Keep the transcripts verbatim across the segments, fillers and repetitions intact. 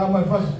Ka mai fasi.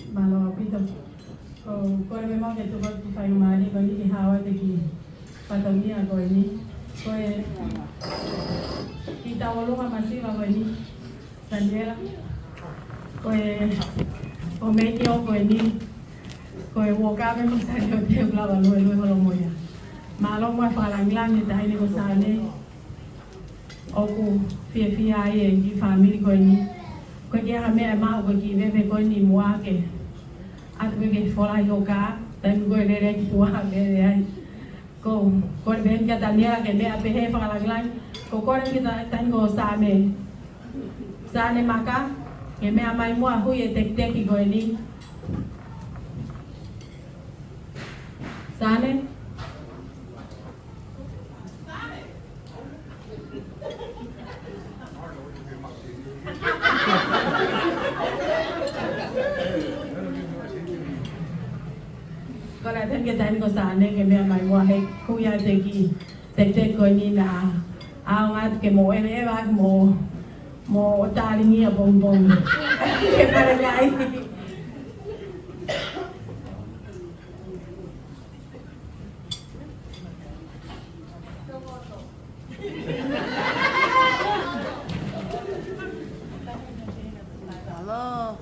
Mālō ʻaupito. Ko, kole pē muʻa ke tuku atu e faingamālie ko eni ke hao atu ki he fatongia ko eni. Ko e kiʻi tauʻolunga masiva ko eni, Saniela. Ko e, ko e meʻa ko eni, ko e uoka pē mo Saniela te u lava luelue holo mo ia. Mālō muʻa e fakalāngilangi taʻahine ko Sane. ʻOku fiefia ai e kiʻi fāmili ko eni. Ko e kiʻi ʻaho meʻa ʻe maʻu ko e kiʻi veve ko eni muʻa ke ʻatu pē ke folahi ho kā, taimi ko ē lele ki tuʻa lele ai. Ko, kole pē kia Taniela ke meʻa pehē fakalāngilangi. Ko e kole kia ta-, taʻahine ko Sane. Sane Maka, ke meʻa mai muʻa hui e tekiteki ko eni. Sane. Kole pē kia taʻahine ko Sane ke meʻa mai muʻa he hui ʻa e teki, tekiteki ko eni naʻa ʻaonga atu ke mo ʻeveʻeva mo, mo tālingi ʻa pongipongi. Ke pale mai. Hello.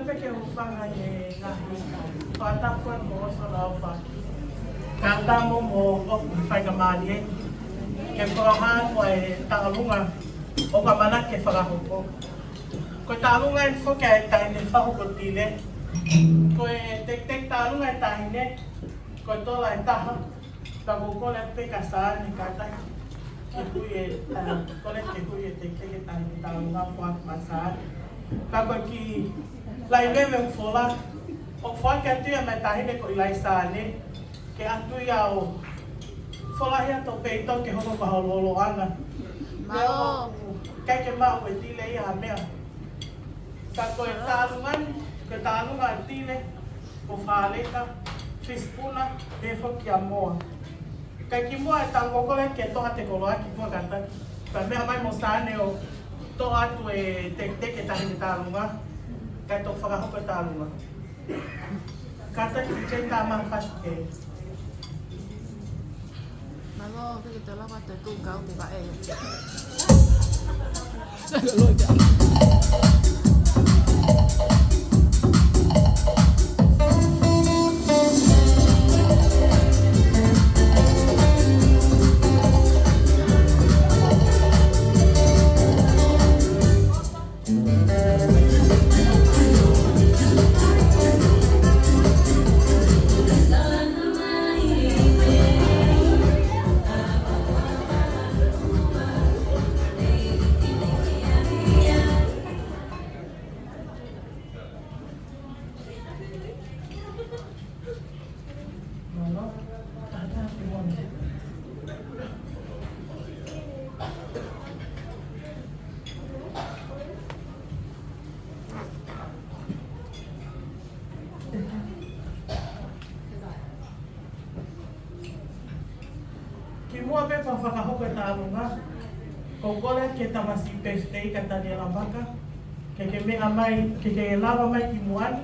Pea ke u hūfanga he ngaahi fakatapu ʻa e ʻOtua ʻofa. Kae ʻatā mo ʻoku fai ka mālie ke fakahā ko e tālunga ʻoku ʻamanaki ke fakahoko. Ko e tālunga eni foki ʻa e taʻahine Fahokotile. Ko e tekiteki tālunga ʻa e taʻahine ko e tola ʻe taha. Ka ʻoku ou kole pē kia Saane kātaki ke hui e, ā, kole ke hui e tekiteki taʻahine tālunga ʻo foaki maʻa Saane. Ka ko e kiʻi laine leva ʻoku fola, ʻoku foaki atu ia maʻa e taʻahine ko ʻIlaisaane, ke ʻatu ia ʻo fola ia ʻo peito ke hoko ko ha holoholona. Mālō. Pea ʻoku ʻikai ke maʻu ʻe Tile ia ha meʻa. Ka ko e tālunga ni, ko e tālunga ʻa Tile, ko Faleka, Fisipuna, pehē foki kia Moa. Kae kimuʻa ʻe tau kole ke toʻo atu e koloa kimuʻa kātaki. Pea meʻa mai mo Saane ʻo toʻo atu e tekiteki ʻa e taʻahine tālunga. Kae toki fakahoko e tālunga. Kātaki ke tā maha fasi ke. Mālō, te ke te lava te tu kau te vaʻe. Kimuʻa pē pea fakahoko e tālunga, ʻoku ou kole ki he tamasiʻi birthday kia Taniela Maka, ke ke meʻa mai, ke ke lava mai kimuʻa ni,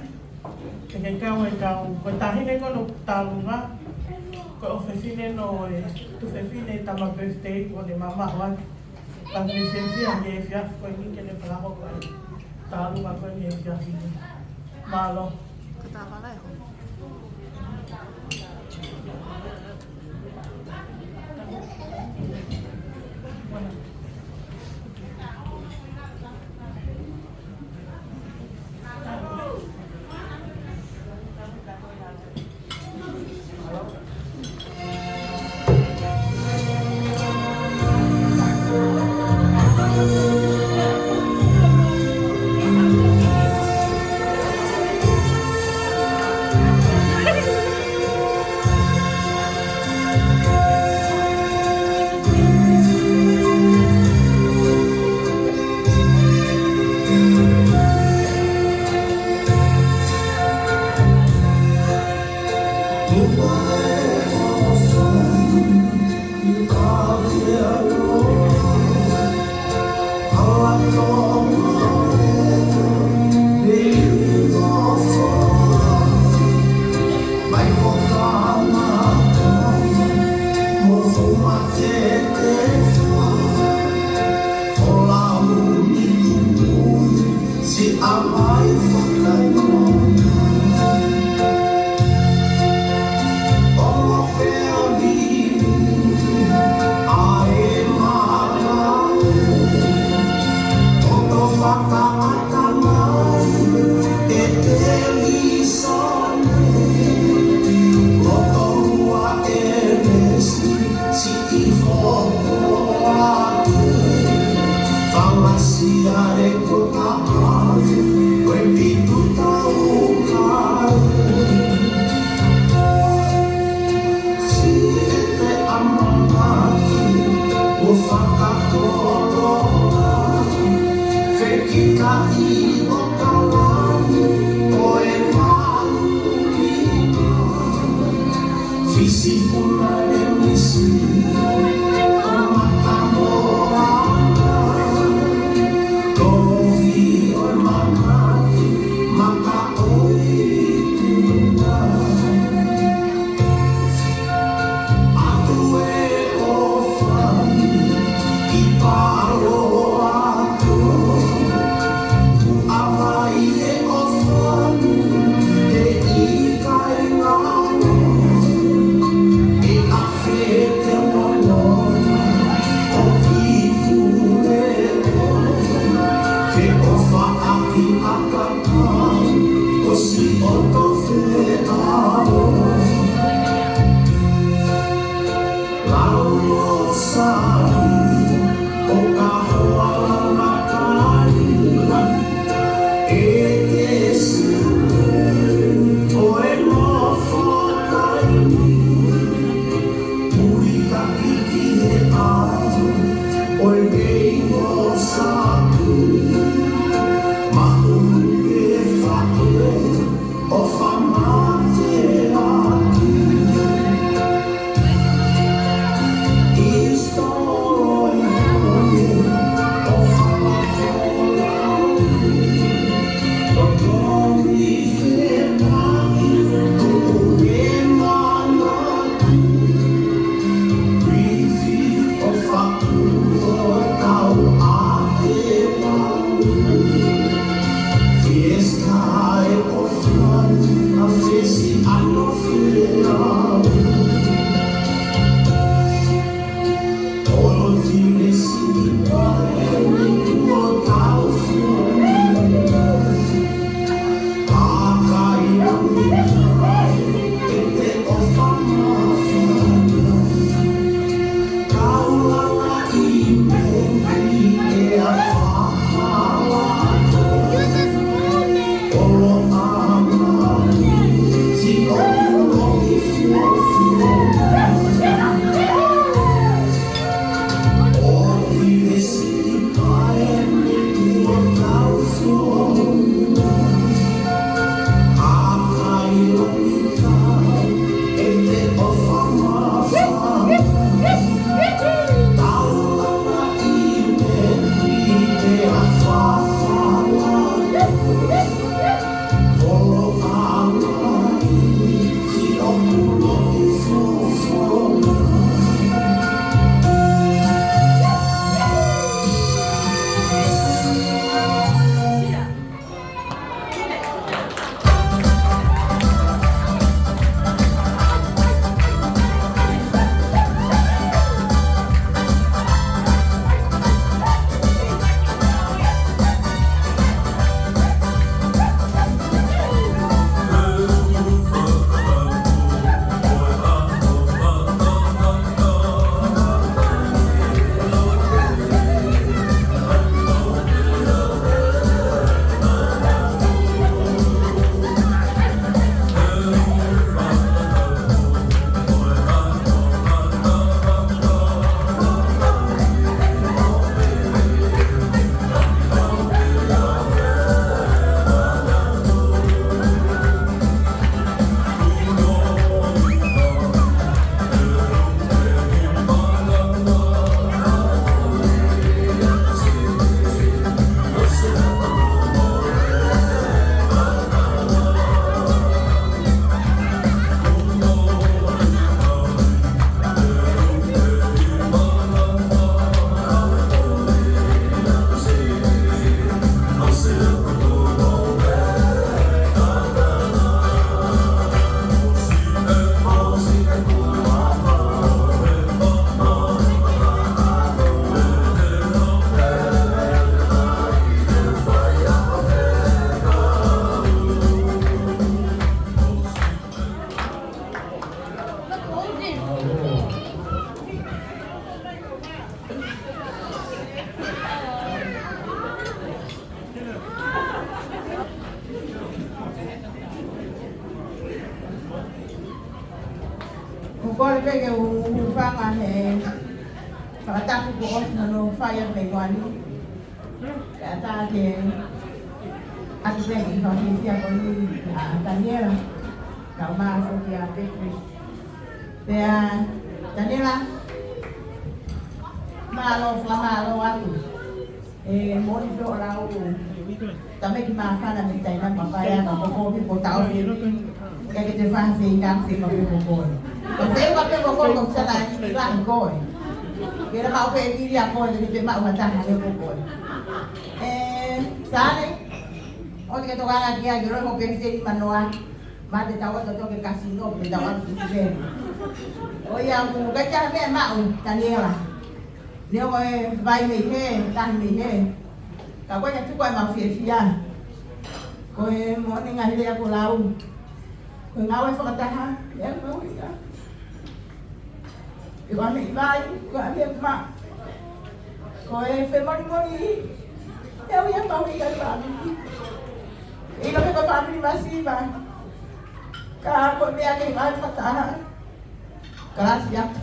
ke ke kau ai kau. Ko e taʻahine ko eni ʻoku tālunga, ko e ʻofefine ʻo e tuofefine tama birthday ʻoku ne mamaʻo atu. Pea ʻoku ne fiefia he efiafi ko eni ke ne fakahoko ai e tālunga ko eni he efiafi ni. Mālō. Ka tā vala e ho. Ko e kole pē ke u hūfanga he fakatapu kuo ʻosi hono fai ʻa e meʻa ko eni. Pea ʻatā ke ʻatu pē ki he fakafiefia ko eni ʻa Taniela, kae ʻumaʻā foki ʻa Petri. Pea Taniela, mālō, fakamālō atu. ʻE moʻoni pē hoʻo lau, tamaiki māfana mei Tainamapa, pea ka ko koe ko tau fili, ke ke te fai feinga, feinga pē ko koe. Ka feinga pē ko koe, ko tana i lahi koe. Ke la maʻu pē fili ʻa koe, ke te maʻu ha taha leva ko koe. ʻE, Sale, ʻoua te ke tokanga ki ai, ke loi mo pē fili manoa, ma te tau ʻoatu ke kasino, te tau ʻoatu ki fili. ʻOiauē, ʻoku ʻikai ke ʻi ai ha meʻa maʻu, Taniela. Neongo e vai mei hē, tahi mei hē. Ka ko e ka tuku ai mau fiefia. Ko e moʻoni ngaahi lea kuo lau. Ko e ngāue fakataha, ia mau ia. Ko e ʻuhinga ʻi vai, ko e ʻuhinga mā. Ko e femoʻumoʻu, ia ʻuhinga mau ia fāmili. ʻIlo pē ko e fāmili masiva. Ka ko e meʻa ke ngāue fakataha. Kalasi atu.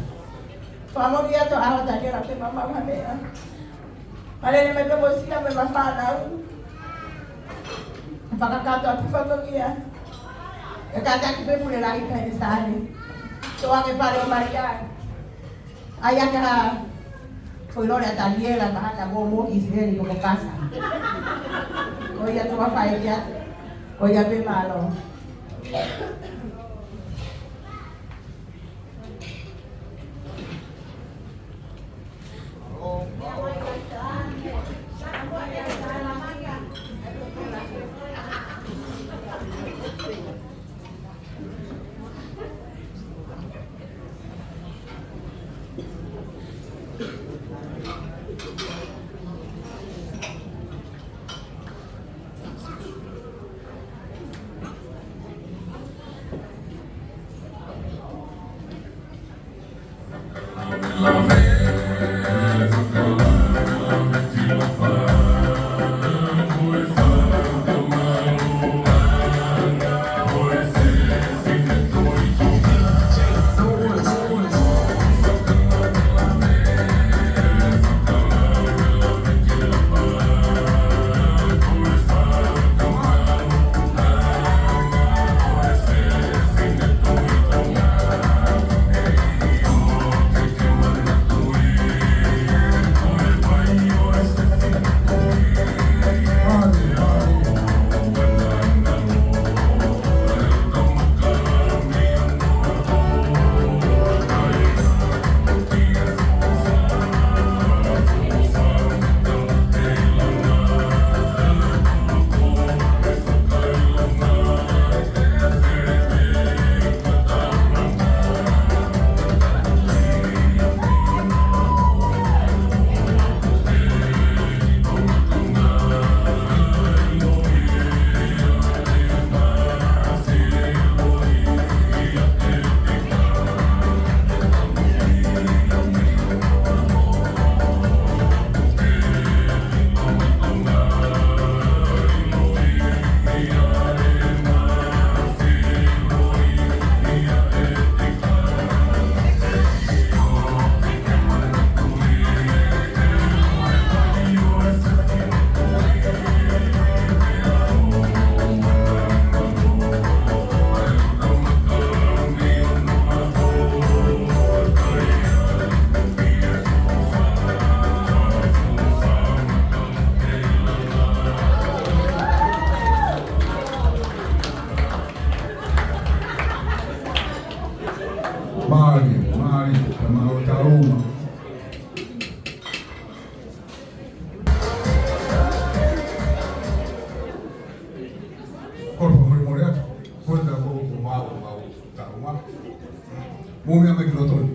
Fakamolemole atu ʻa Taniela ke ma maʻu ha meʻa. Mālō e meʻa pē mo siʻi meʻa mo e fānau. Fakakakato atu fatongia. ʻE kātaki pē Pule Lahi ka ʻi he sāne. Toʻa ke pale ʻo Malia. ʻAi ake ha foʻi lole ʻa Taniela, mahalo ko mo ki Siseli ko ko kasa. Ko ia toʻa fai kia. Ko ia pē mālō. Mālie, mālie, ka mau tauma. Ko e fakamolemole atu, ko e tā ko, ko mau, ko mau, tauma. Mou meʻa mai ki loto ni.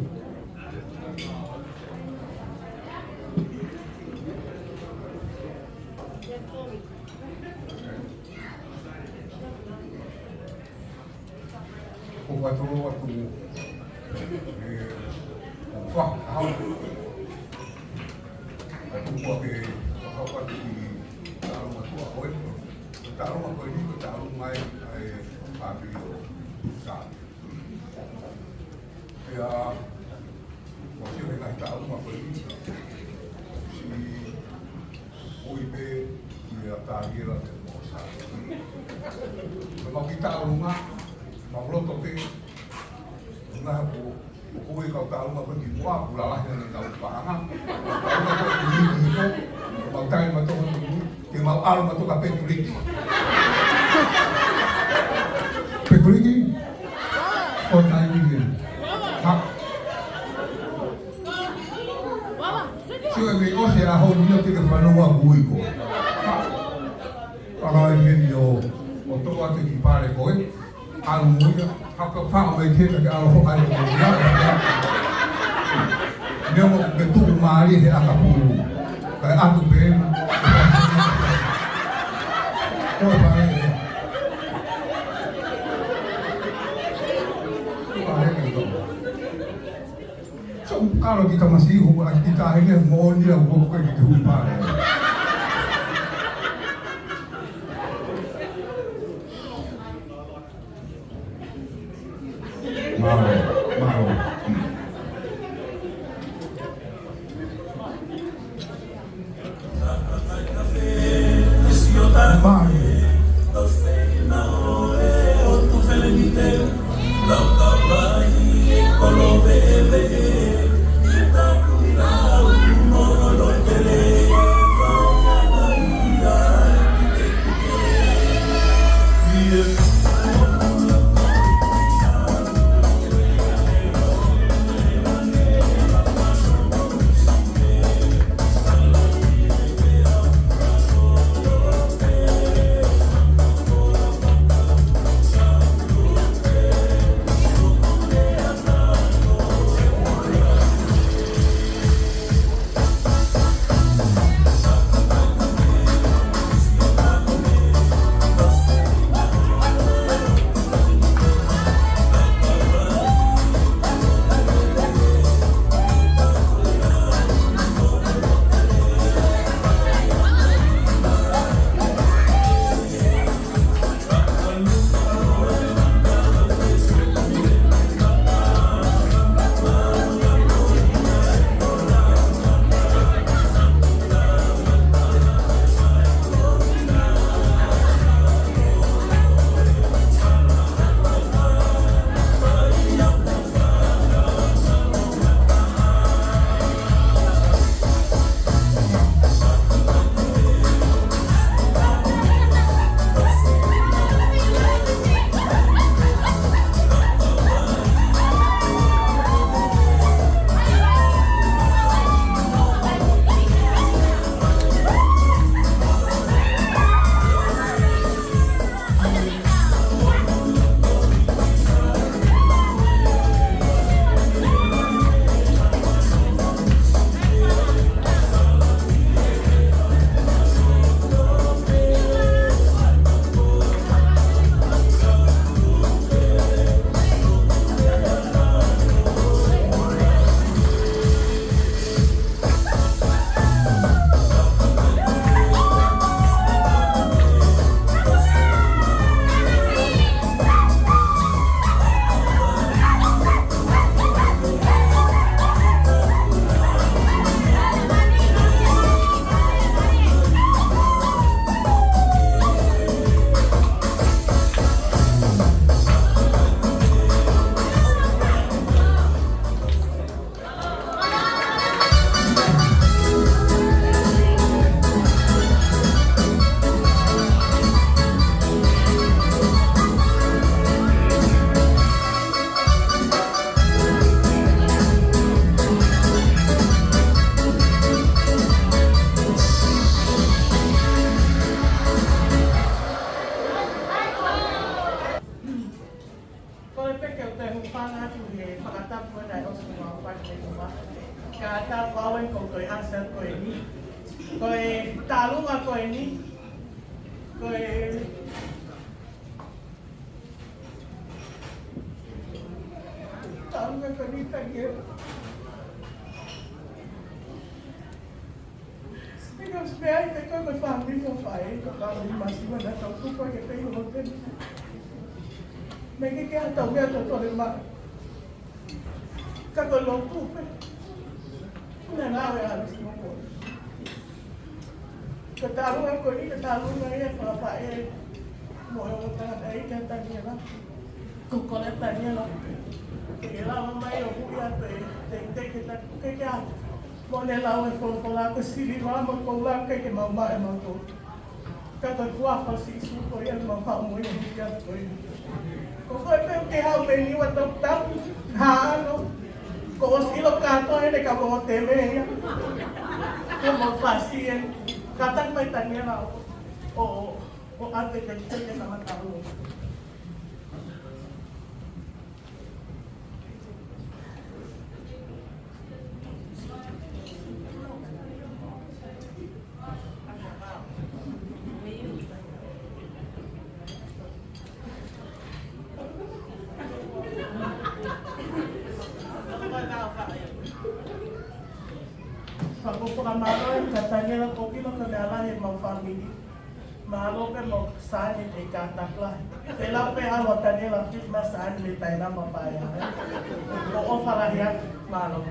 Ko e fatongia atu, ʻe, fa, hau. Ka tuku ake, hau atu ki he taʻaloga ko ē. Taʻaloga ko eni, ko e taʻaloga ʻa e, ʻa e fāmili ʻo Sā. ʻIo, ʻoku ʻi ai e ngaahi taʻaloga ko eni. Siʻi ui pē ʻia Taniela pea mo Sā. Ka mau kiʻi taʻaloga, mau loto pē, naʻa ku, ʻoku ʻi ai e kau taʻaloga ko ē kimuʻa, kuo lalahi ange ʻenau paʻanga. Taʻaloga ko ē ki he, ki he, mau tali mautolu ki he, ke mau ʻalu mautolu kia Pekiliki. Pekiliki? ʻO taimi ni. Ha? Sio e mei ʻosi e ʻaho ni ʻo te ke fanongo ʻa kuiko. Ha? Pala e meni ʻo, ʻo toʻo atu ki pale ko ē. ʻAlu mo ia. Haka fao mai ke na ke ʻalu ho ai mo ia. Neo mo ke tuku mālie he ʻakapulu. Kae ʻatu pē na. ʻO pale. Alo ki tamasiʻi ʻoku ʻi ai ki taʻahine moʻoni ʻa ʻoku ʻi ai ki te hui pale. Mālō, mālō. Kole pē ke u toe hūfanga atu he fakatapu ʻa e ʻOtua ʻoku fai ki he ʻOtua. Ka ta pau e ko e ʻasi ko eni. Ko e tālunga ko eni. Ko e tālunga ko eni, thank you. Because me ai te koe ko e fāmili ʻo fai, ko e fāmili masiva naʻa tau tupu ai ke tei hoʻo temi. Mei ke ke ʻatā meʻa tau tole ma. Ka ko e lotu pē. Naʻa lau ʻe Alice mo ko. Ko e tālunga ko eni, ko e tālunga ia fakafaʻē mo e ongo tangataʻeiki ʻa Taniela. Ko Koleta Taniela. Ke ke lava mai ʻo hui atu e, te, te ke ta, ke ke atu. Mo ne lau e folofola ko e siliva mo e koula ke ke maʻu maʻa e mautolu. Ka ko e huafa ʻo Sīsū ko ia ʻoku mau haʻu mo ia ʻo hiki atu ko ia. Ko koe pē ʻoku ke haʻu mei Niua Toputapu, hā ʻaho. Kuo ʻosi ʻilo kātoa ʻene ka mo te mea ia. Ko mau fasi e. Kātaki mai Taniela ʻo, ʻo, ʻo ʻave ke te ke na matau. Mālō e ka Taniela Kokila ka mea lahi e mau fāmili. Mālō pē mo Sani e ka takla. Pela pē alo Taniela fit ma Sani le taina ma paia. Ko o fala hia, mālō.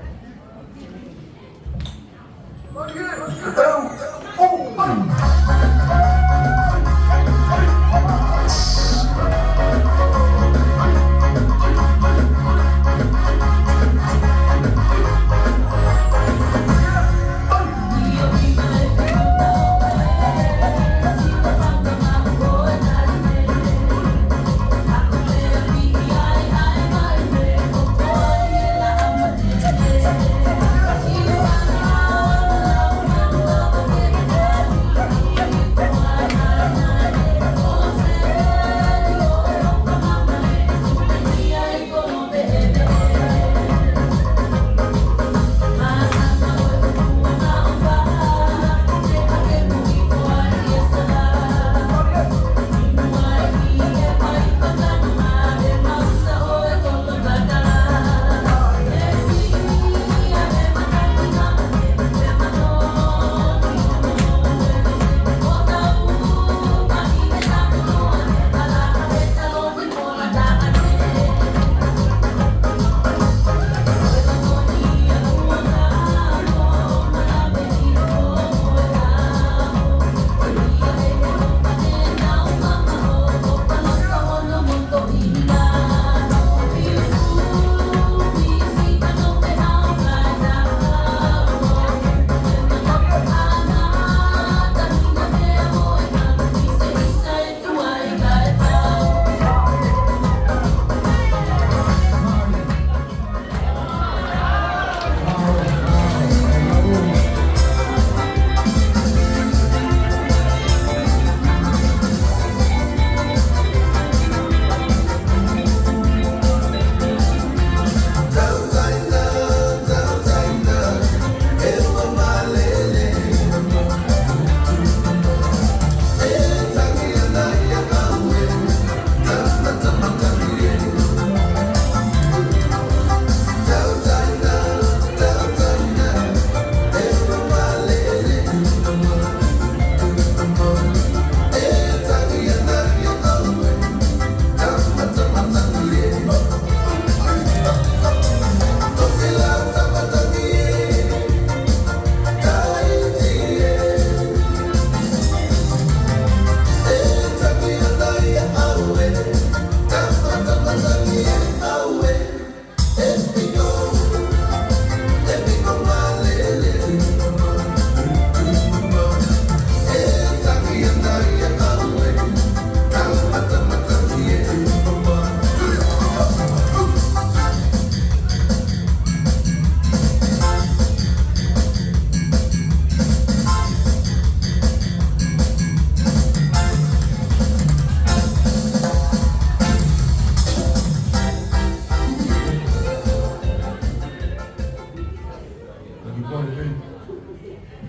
Ka ki kole pē,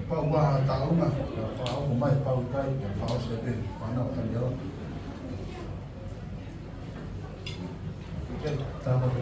pau ua ha taʻu na, ka fakaʻosi mai pau kai, ka fakaʻosi pē, fānau Taniela. Okay, tā mai pē.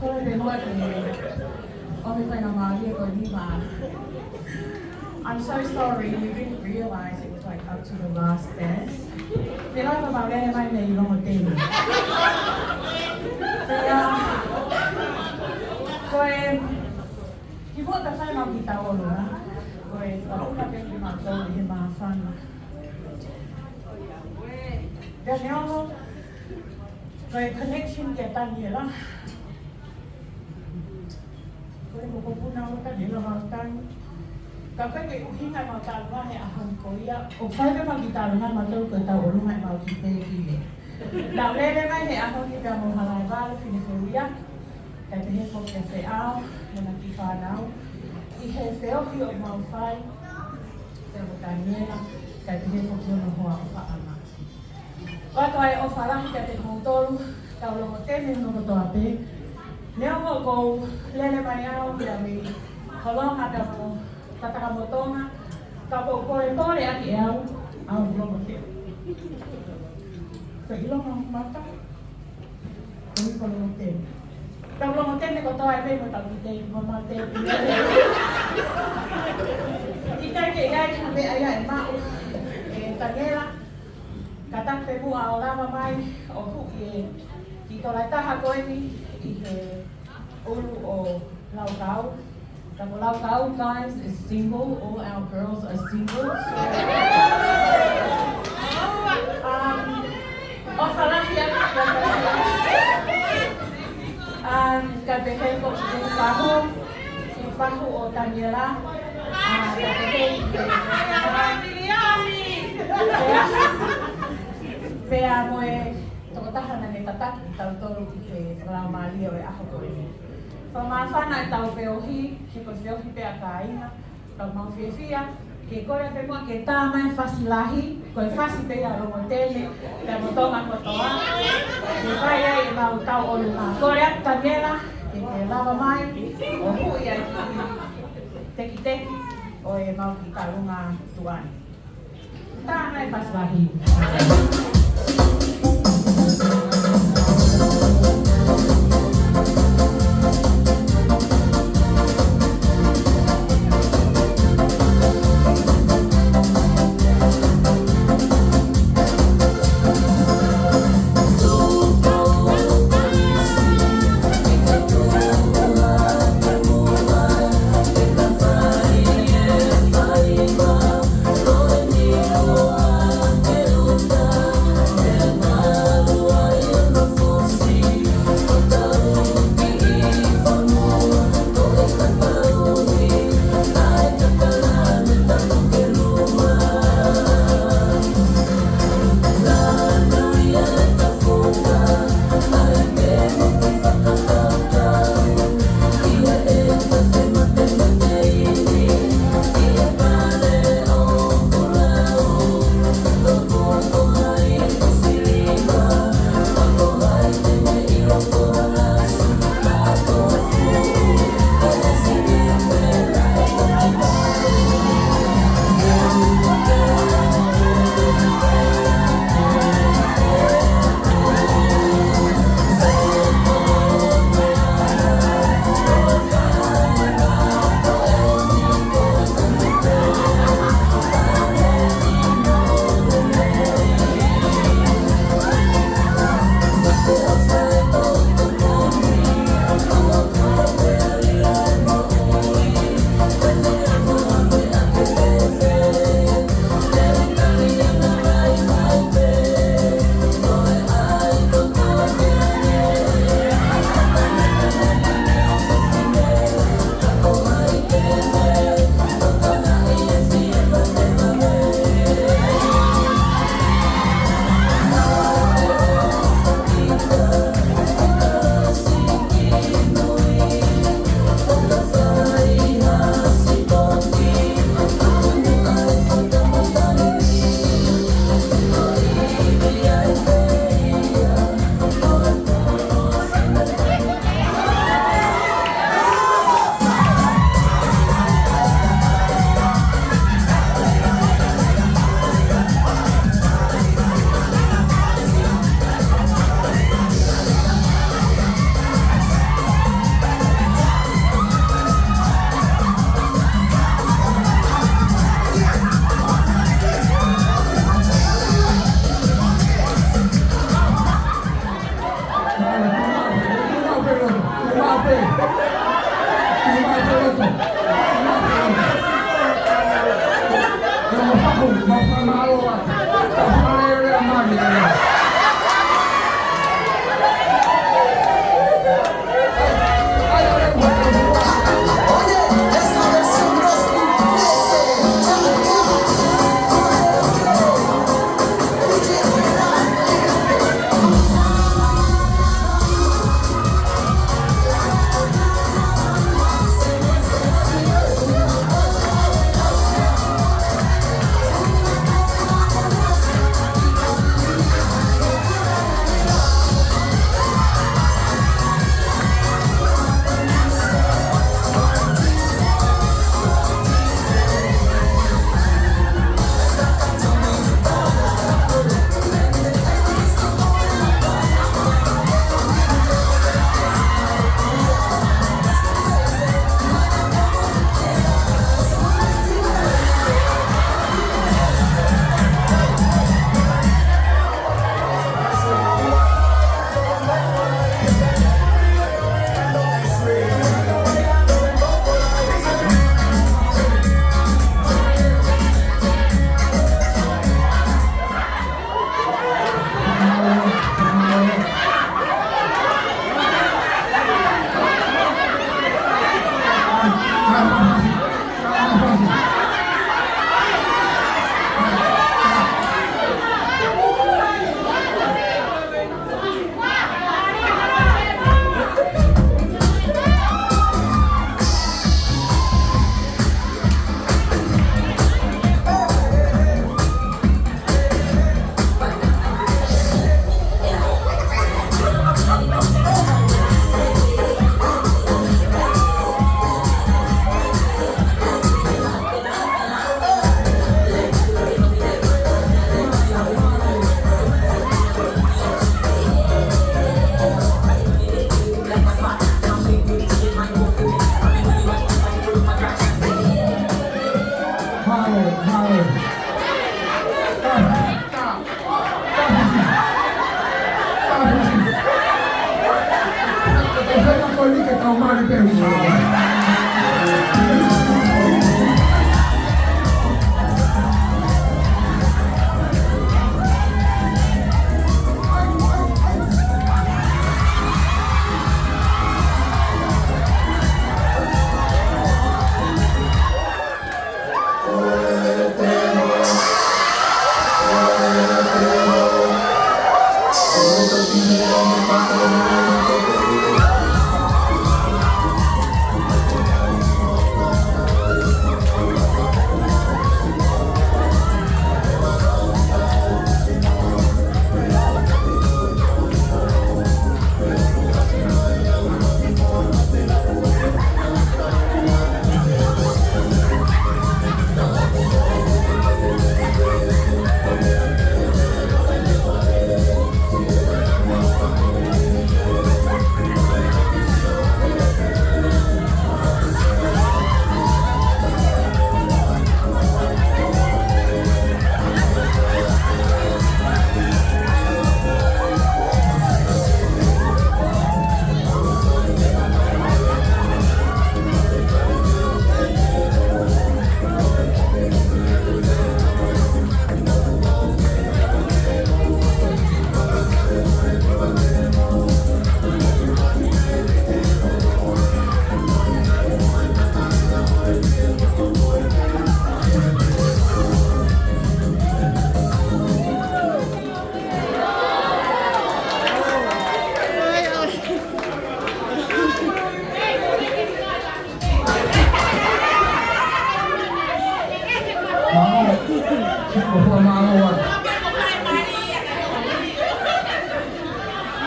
Ko e pehē atu, ʻomi faingamālie ko eni pē. I'm so sorry, we didn't realize it was, like, up to the last dance. Te lau ka mau lele mai mei longo teni. Pea, ko e, ki muʻa ka fai mau ki taolo, ā? Ko e, ka puka pē ki mau tau he māfana. Pea neongo ko e connection kia Taniela, ko e mokopuna ʻo Taniela Mautani. Ka ko e ʻuhinga ʻemau talanoa he ʻaho ni ko ia, ʻoku fai pē ʻemau kiʻi talanoa mautolu ko e tauʻolunga ʻemau kiʻi tēpile. Naʻa ku lele mai he ʻaho ni pea mo Halaevalu Finefulia, kae pehē foki kia Feʻao mo ʻena kiʻi fānau, ʻi he feohi ʻoku mau fai pea mo Taniela, kae pehē foki ki hono hoa ʻo Faʻama. Ko e ʻofa lahi kiate kimoutolu, tau longo teme hono kotoa pē. Neongo ʻoku ou lele mai au ia mei Kolonga pea mo Tataka mo Tonga, ka ʻoku ou polepole ʻaki ʻe au, au longo teme. Ko e ʻilonga mata, ko e ʻilonga teme. Tau longo teme kotoa ʻi he meʻa mo tau kiʻi tēpile, mo mau tēpile. ʻIkai ke ʻi ai ha meʻa ia ʻe maʻu ʻe Taniela, ka tapu pē muʻa ʻo lava mai ʻo huʻi e kiʻi tokolahi taha ko eni ʻi he ʻulu ʻo Laukau. Ka ko Laukau, guys, is single. All our girls are single. So, um, ʻofa lahi atu. Um, kae pehē foki ki he fahu, ki he fahu ʻo Taniela. Ah, kae pehē ki he pea mo e tokotaha naʻa ne tataki kitautolu ʻi he fakalaumālie ʻo e ʻaho ko eni. Fakamāfana ʻetau feohi, he ko e feohi pē ʻa kāinga, ka ʻoku mau fiefia ke kole pē muʻa ke tā mai e fasi lahi, ko e fasi pē ia ʻa e longo teme, pea mo Tonga kotoa, ke fai ai ʻemau tauʻolunga. Kole atu Taniela, ke ke lava mai ʻo huʻi ʻa e kiʻi tekiteki ʻo ʻemau kiʻi kalunga tuʻa ni. Tā mai e fasi lahi. Tau mali pē ua. Mālō, ko e fuʻu mālō atu.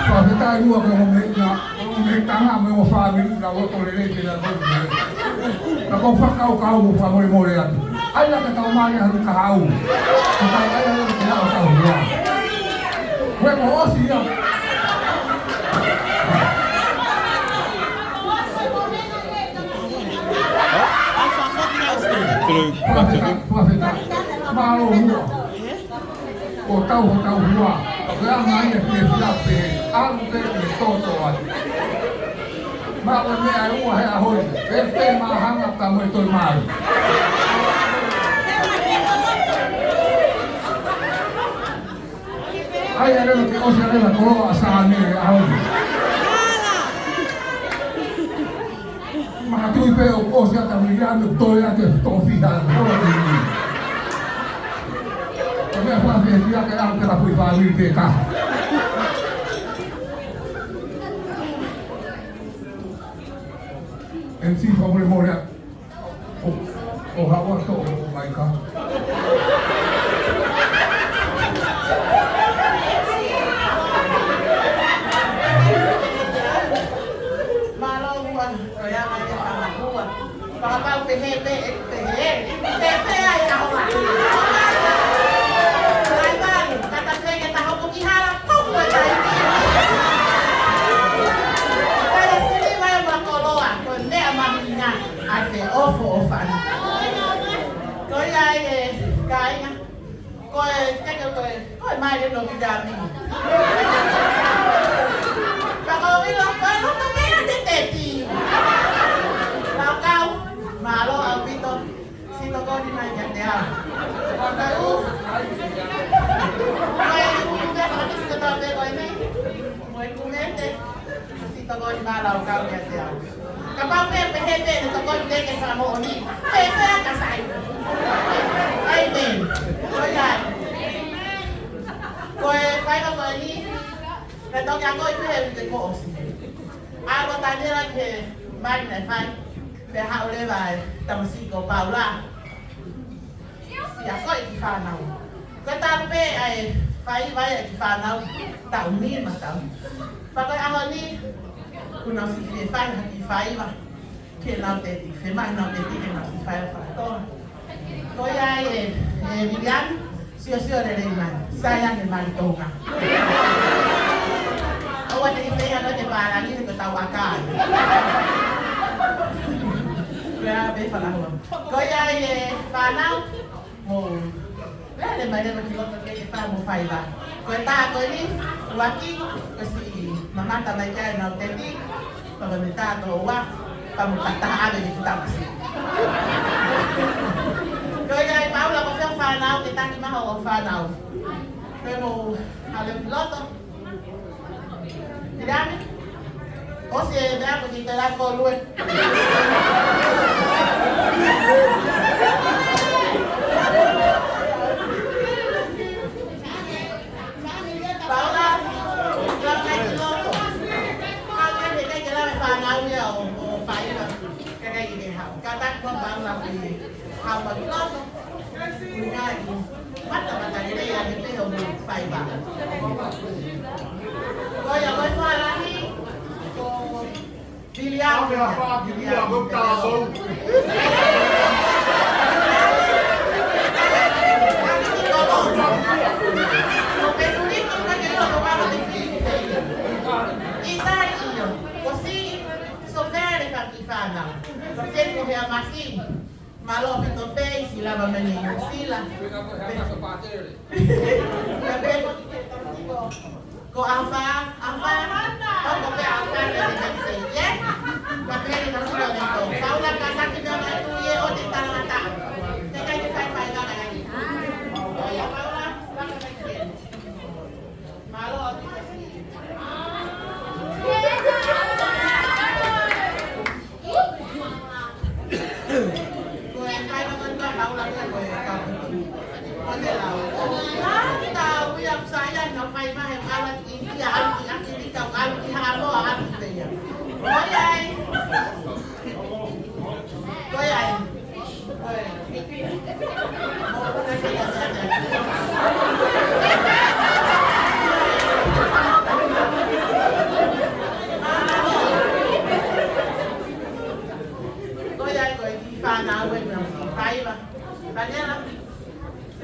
Fakafetaʻi muʻa ki he ongo mei, na, ongo mei tanga mo e ongo fāmili, naʻa nau loto lelei pē naʻa nau loto lelei. Naʻa ku fakakaukau mo fakamolemole atu. ʻAi la ke tau mali ʻa e kahaʻu. Ko e kahaʻu ia ke ʻalu ʻo tau hua. Ko e mo ʻosi ia. Fakafetaʻi, fakafetaʻi. Mālō muʻa. Ko tau, ko tau hua. Ko e anga ia ke fila pē, ʻalu pē ke toto ai. Maʻu e meʻa ʻe ua he ʻaho ni. Pē pē māhanga pea mo e toe malu. ʻAi ʻa e leva ke ʻosi ʻa e leva koloa ʻa Sāne he ʻaho ni. Mahalo pē ʻoku ʻosi ʻa Taviliame ʻoku toe ʻa e tofiha ʻa e koloa ni. Ko e meʻa fakafiefia ke ʻalu pē ka fui fāmili pē ka. M C fakamolemole atu. ʻO, ʻo haʻu atu ʻo mai ka. Mālō muʻa, ko ia mai e fanga hua. Fakapau pehē pē, ʻe pehē. Pehē ai ʻa hola. Ai, ai, kata pē ke ta hopo ki hala, pau ko e taimi. Ko e sili mai ʻa koloa, ko e meʻa mahuʻinga. ʻA e feʻofoʻofani. Ko ia ai e kāinga. Ko e teke ko e, ko e mai le no ki dami. Ka ko ilo, ko e loto mea te te ti. Laukau, mālō ʻaupito. Siʻi tokoni mai kiate au. Ko e u. Ko e u te fakatisi kotoa pē ko eni. Mo e kumete. Siʻi tokoni mai Laukau kiate au. Kapau pē pehē pē ne tokoni pē ke fakamoʻoni. Pehē ka sai. ʻAi pē. Ko ia. Ko e faiva ko eni. Pea toki akoʻi pē he uike kuo ʻosi. ʻAlu ʻa Taniela ki he mali naʻe fai. Pea haʻu leva e tamasiʻi ko Paula. Siʻi akoʻi e kiʻi fānau. Ko e talu pē ʻa e faiva ʻa e kiʻi fānau. Taʻu nima taʻu. Pea ko e ʻaho ni, kuo nau siʻi fie fai ha kiʻi faiva. Ke nau teti, ke mai nau teti, ke nau siʻi fai ʻa e fakatoa. Ko ia ai e, e Viliami, siosio lelei mai, sai ange mali Tonga. ʻOua te ke pehē ʻa e pālangi, ko e tau ʻakai. Ko ia pē fanahua. Ko ia ai e fānau, mo lele mai leva ki loto ke ke fai mo faiva. Ko e tā ko eni, uaki, ko e siʻi mamata mai ki ai nau teti. Pea ko e meʻa tā tō ua, pea mo ka taha ʻave ki tamasiʻi. Ko ia ai Paula, ko e fēfē fānau, ke taki mai hoʻo fānau. Ke mo hale piloto. Tirani. ʻOsi e meʻa ko ki te la ko lue. Paula, lava ki loto. Ka ke ke ke lava fānau ia ʻo, ʻo faiva. Ka ke ke hau. Ka taki ko Paula ki hau ki loto. Ui ngai. Mata mata lelei ʻa ke te ho faiva. Ko ia, ko e fālahi, ko Viliami. Ame a fa ki lia ko ta so. Mālō ʻaupito pē, ʻosi lava mai ʻa Sila. Pea pē ko, ko ʻAfa, ʻAfa, ko ko pē ʻAfa, pea pē pē, ē? Pea pē ko ko pē ʻAfa. Paula, ka taki pē mai tu ē, ʻo te talangataʻa. Te kai te fai fai ka kai. Ko ia Paula, ka kai te. Mālō ʻaupito. Ko e kai ma ko e ka Paula ko e ka. Ko e lau. ʻA, ta ui a sai ai na fai mai he kala ki ʻInitia, ʻalu ki ʻAkilika, ʻalu ki Haʻamoa, ʻalu ki Peia. Ko ia ai. Ko ia ai. Ko ia. Ko ia ai ko e kiʻi fānau ē, meʻa faiva. Daniela,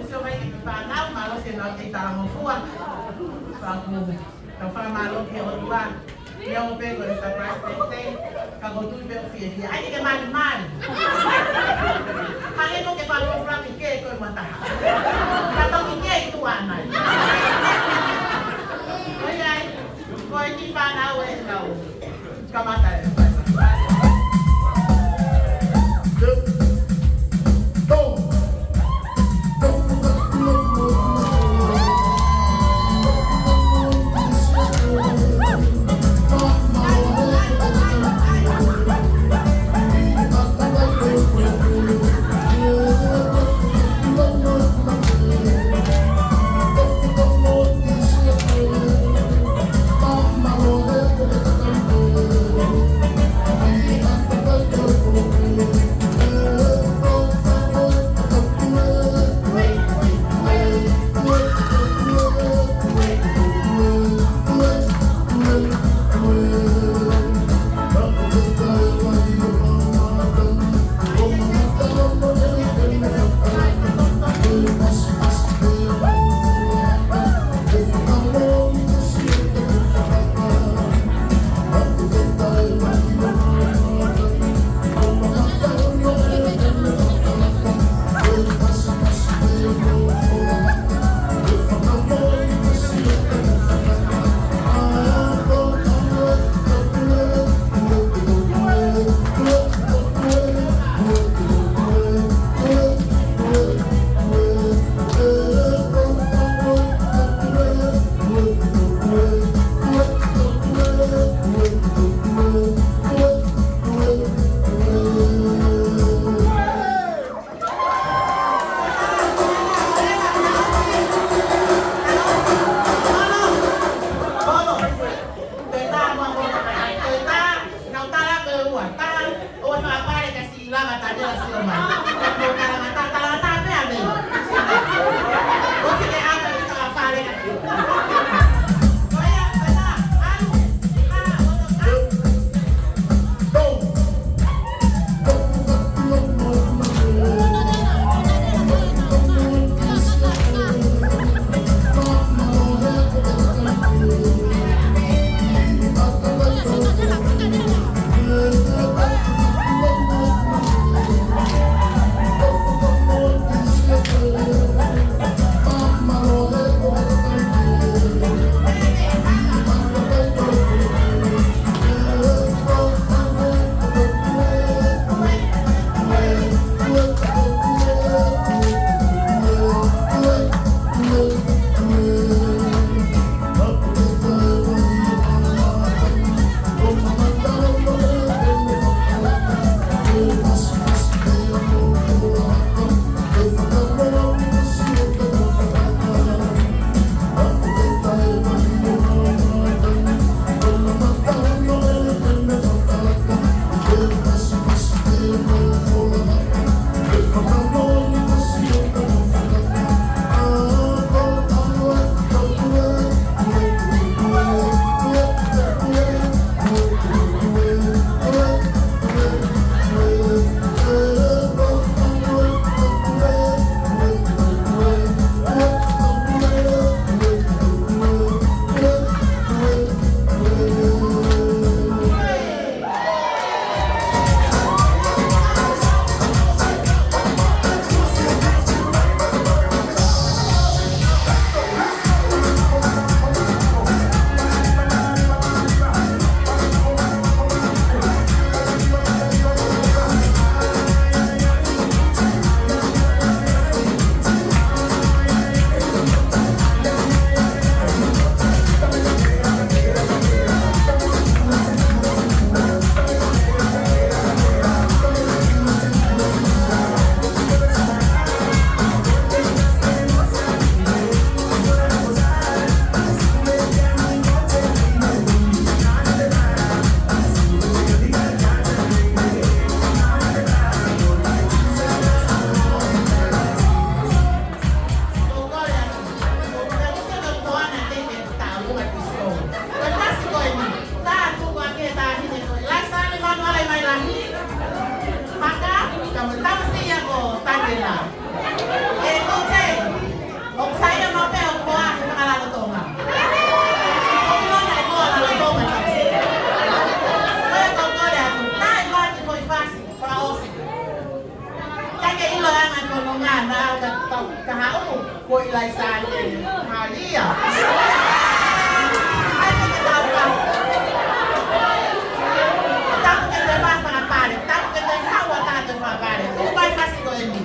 sio mai ki he fānau, mālō siʻenau kei talangofua. Faku, ka fakamālō ki he ʻOtua. Ia ʻo pē ko e surprise birthday, ka ko tui pē ʻo fiefia. ʻAi ke ke malimali. Hangē ko ke fakafuafua ki ke ko e mataha. Ka toki ke i tuʻa nai. Ko ia ai, ko e kiʻi fānau ē kau. Kamata e. ʻE Tute, ʻoku sai ia maʻu pē hoʻo hoa he fakalalotonga. ʻOku ʻikai ke ʻi ai ha lalotonga ʻi Fasi. Ko e kole atu, naʻe ʻi ai e foʻi Fasi, ko e ʻosi. Ka ke ʻilo ʻa e anga e fononga naʻa ka tau ka haʻu, ko e ʻi ai e sāne, ha ia. ʻAi ke te tau ka. Tau ke te fafanga pale, tau ke te haʻu ʻa tatou fafanga pale. Tuku mai Fasi ko eni.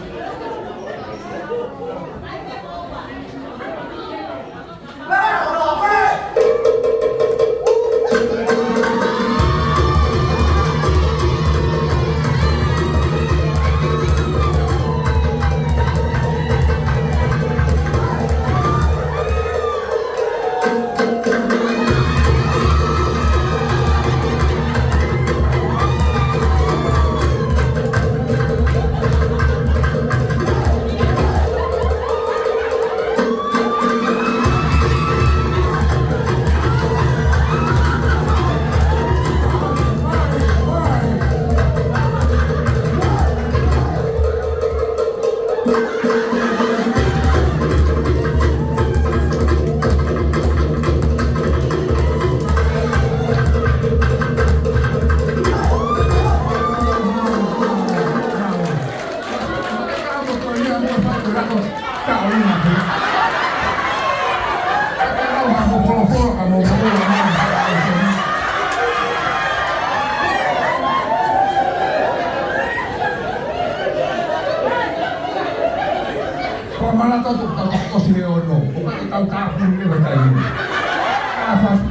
Ko e malanga atu, tau ka kosi he ono. ʻOku ʻikai ke tau tāpuni leva taimi. Ka Fasi.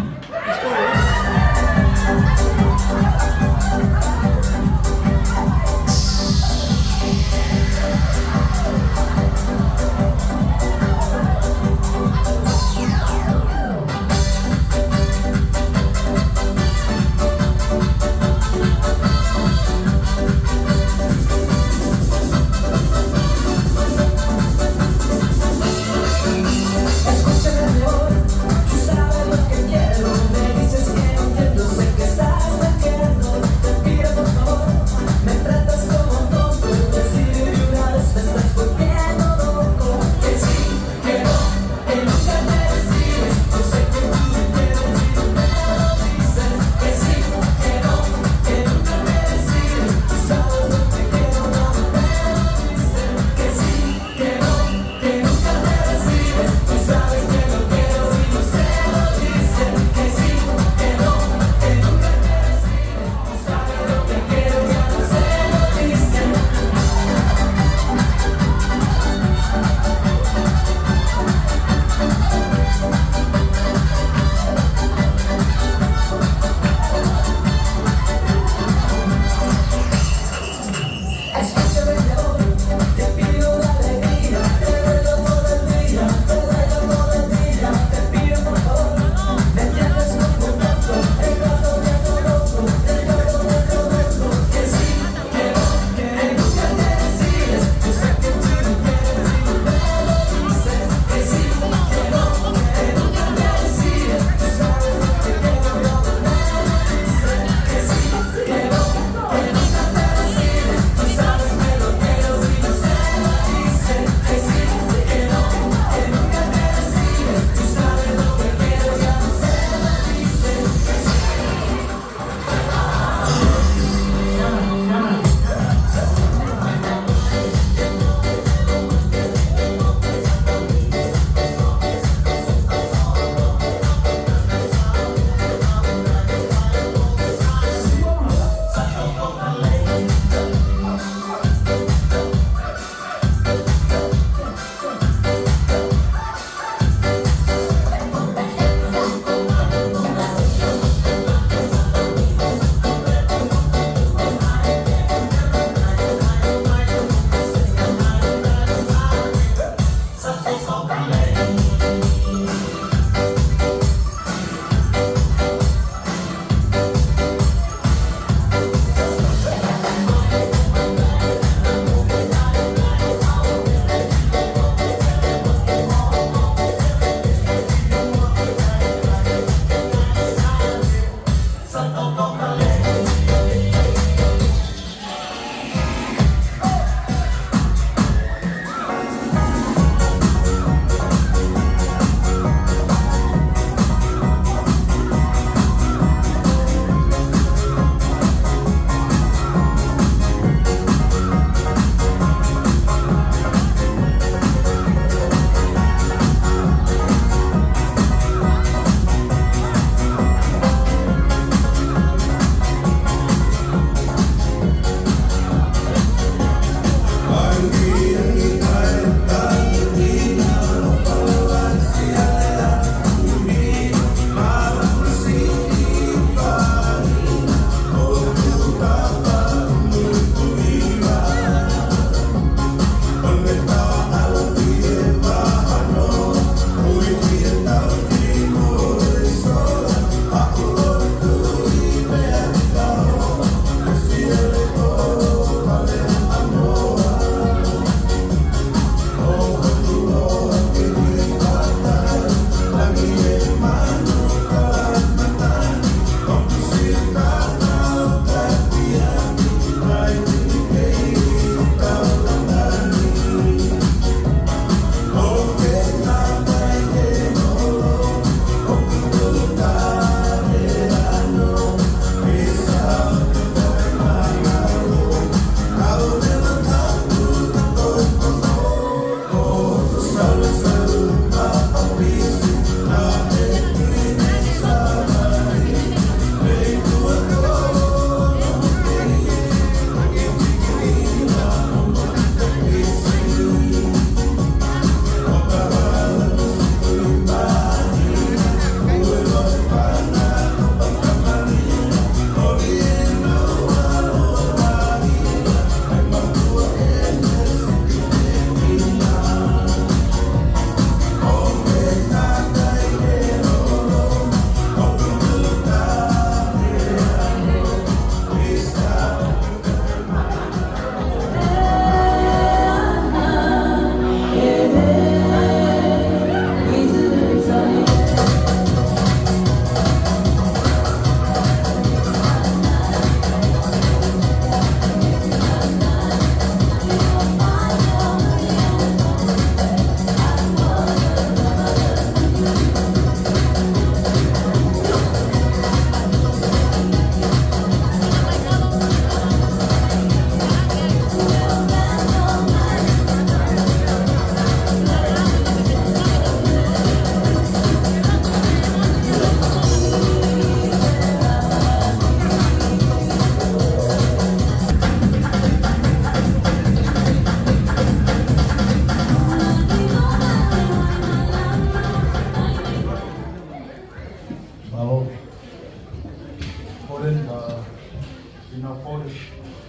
Nau pole,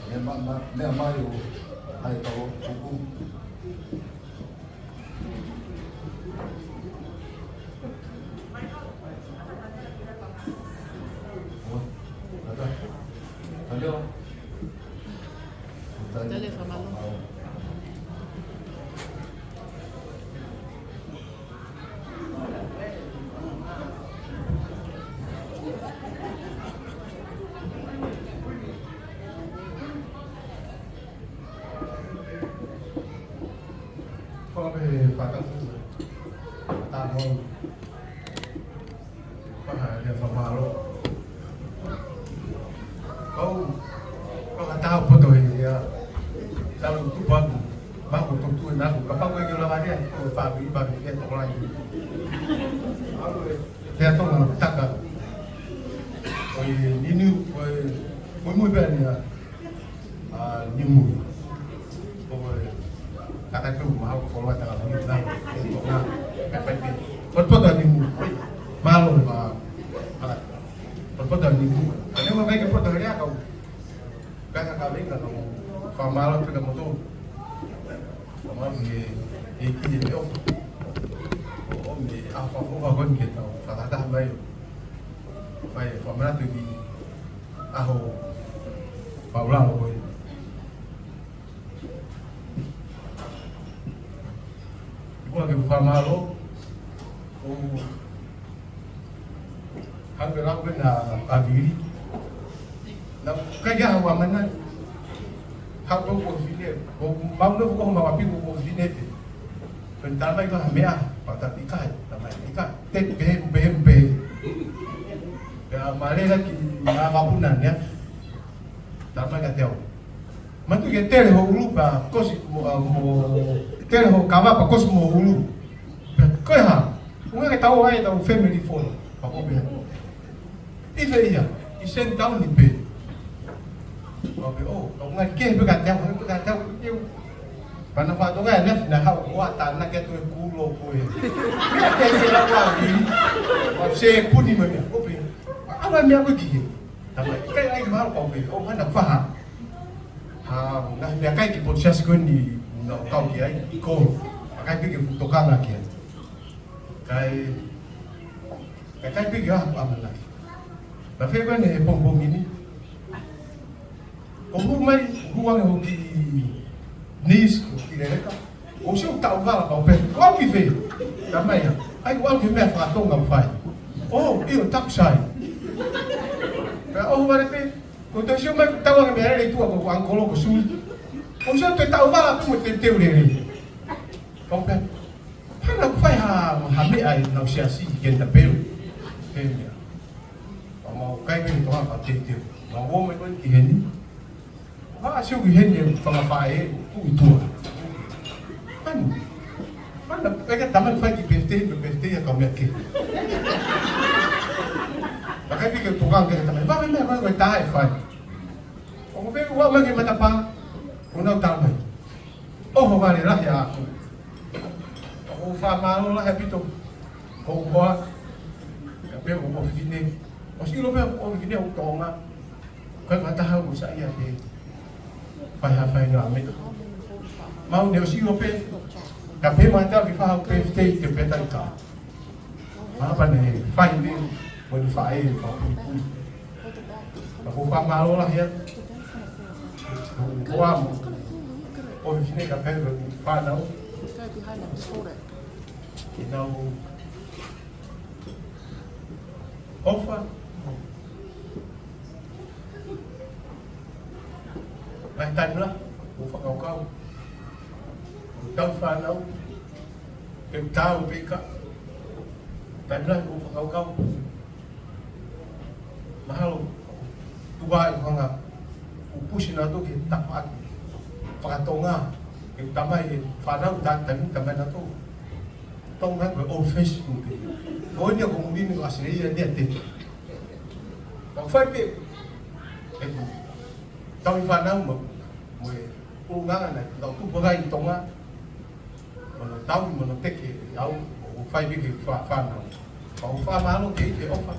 meʻa ma-, ma-, meʻa mai ʻo ʻai tau tuku. Ua, tata, tale o. Tale, fakamālō. Ko e pata. Tāmau. Paha ia fakamālō. Kau, kau ka tau poto he ia. Tau tupu aku. Mako tutu e naku. Kapau ko e ke lava ia. Ko e fāmili, fāmili ia toko lahi. Au e, te ato ngana taka. Ko e nini, ko e, ko e mui pea ni a. ʻA Nimu. ʻO e, kātaki pē ʻoku mahalo ko e folofola tangata ni, nā, e tō nā, e fai pē. Potopoto ʻa Nimu. Mālō, ʻa, ʻa, potopoto ʻa Nimu. Ka ne ma mai ke poto hele ʻa kau. Kākā ka venga kau. Fakamālō pē kia moutolu. Fakamālō ki he, he ki he ʻofa. ʻO, ʻo me ʻa fa, ʻofa ko eni ke tau fakataha mai. Fai, fakamanatu ki ʻaho paulalo ko ē. Kuo ke fakamālō, ʻo hangē lau pē na avili. Na kai ia hawa mana. Hau ko ko fine, ko mau no ko mau api ko fine pē. Pea tala mai ka meʻa, pata ʻikai, tala mai ʻikai. Te pe, pe, pe. Pea mālō lā ki nā vapuna ni. Tala mai ka te au. Matu ke tele ho ʻulu pea kosi mo, ʻa, mo, tele ho kava pea kosi mo ʻulu. Pea ko e hā, ʻuhinga ke tau ʻai ʻetau family phone. Pea ko pē. ʻI fē ia, ʻi Senitauni pē. Pea pē, ʻo, ʻo ngā ke pē ka te au, pē ka te au, te au. Pea na fatonga e nefi na hau, ʻo ata na ke tu e kulo ko ē. Ke se la wa vi. Pea se kuni mai meʻa, ko pē. ʻAva meʻa ko ki he. Tama, ʻikai ai mahalo pau pē, ʻo mana faha. Ha, na meʻakai ki he potu siasi ko eni, na kau ki ai, ko. ʻIkai pē ke tokanga ki ai. Kai, kai kai pē ke ʻamanaki. Na fē ko eni he pongipongi ni. ʻO hū mai, hū ange hoʻo kiʻi niece, hoʻo kiʻi leleka. ʻOsi ʻo taʻu vala pau pē, ko au ki fē. Tala mai ia, ʻai ko au ki he meʻa fakatonga ʻoku fai. ʻŌ, ʻio, taku sai. Pea ʻohovale pē, ko te sio mai, tau ange meʻa lele ʻi tuʻa ko ʻankolo ko sui. ʻOsi ʻo te taʻu vala pē mo te teu lele. Pau pē. Hana ʻoku fai ha, ha meʻa ʻenau siasi ke ta peu. He meʻa. Pea mau kai pē ni toha ka te teu. Mau ō mai ko eni ki heni. Ua, sio ki heni e fanga faʻē, ʻoku ʻi tuʻa. Anu. Mana, ʻe ka tama fai ki birthday, no birthday ʻa ka meʻa ke. Ka kai pē ke tokanga ke tama. Vave meʻa ko e tae fai. ʻO pē ua mai ke matapā, ʻo nau tala mai. ʻOhovale lahi ʻaʻaku. ʻOku fakamālō lahi ʻaupito. ʻOku hoa. Ka pē ʻoku ʻofefine. ʻOsi ʻilo pē ʻoku ʻofefine ʻo Tonga. Ko e fakataha ʻoku saiʻia pē. Fai ha fai ngā meʻa. Mau ne ʻosi ʻilo pē. Ka pē mai tau ki faha pē fitei te pē tai ka. Mālō pea ne fai ne, mo ne fai e fakapuipui. Ka ko e fakamālō lahi ia. Ko au mo ʻofefine ka pehē mo e fānau. Ke nau ʻofa. Mai taimi lahi, ʻoku ou fakakaukau. ʻOku tau fānau, ʻoku tau pē ka. Taimi lahi, ʻoku ou fakakaukau. Mahalo, tuku ai ʻo hanga, ʻo push nautolu ke tafaʻaki. Fakatonga, ke tamai e fānau, ta-, taimi tamai nautolu. Tonga ko e old face ko ē. Ko eni ko muli ni ko ʻAositelēlia ni a te. Ka fai pē. ʻE ku. Tau i fānau mo. Mo e. Ko nganga na. Tau tupu kai Tonga. Mo no tau mo no teke au. ʻO fai pē ke fa-, fānau. Ka ʻoku fakamālō ke ʻi ke ʻofa.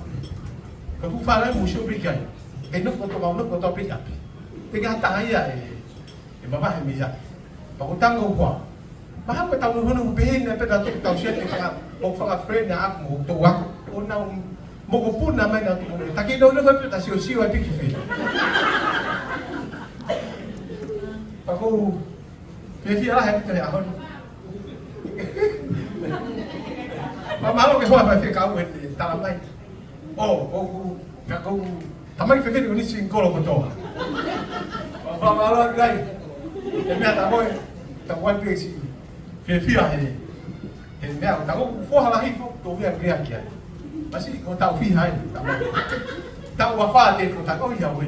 Ka ku fānau mo sio pē kai. Ke no ko to mau no ko to pē api. Te ke hata ia e, e mavahe mei ai. Pea ko e tango ua. Mahalo ko e tau nohonu pehē ni pē ta tau sia te faka, ʻo faka friend ʻaʻaku mo toʻu ako. ʻO nau mokopuna mai naʻa tau mo. Ta ke nohonu pē ta siosio ai pē ki fē. Pea ʻoku ou fiefia lahi atu he ʻaho ni. Fakamālō ki he hoa faifekau ʻene tala mai. ʻŌ, ʻoku, ka ʻoku, tamai fefine ko eni single kotoa. Fakamālō atu ai. He meʻa ta moe, ta moe pē si. Fiefia he, he meʻa, ta ʻoku foha lahi foki, tau fiefia ki ai. Masi, ko tau fiha ai, tamai. Tau afā te ko ta ko ia we.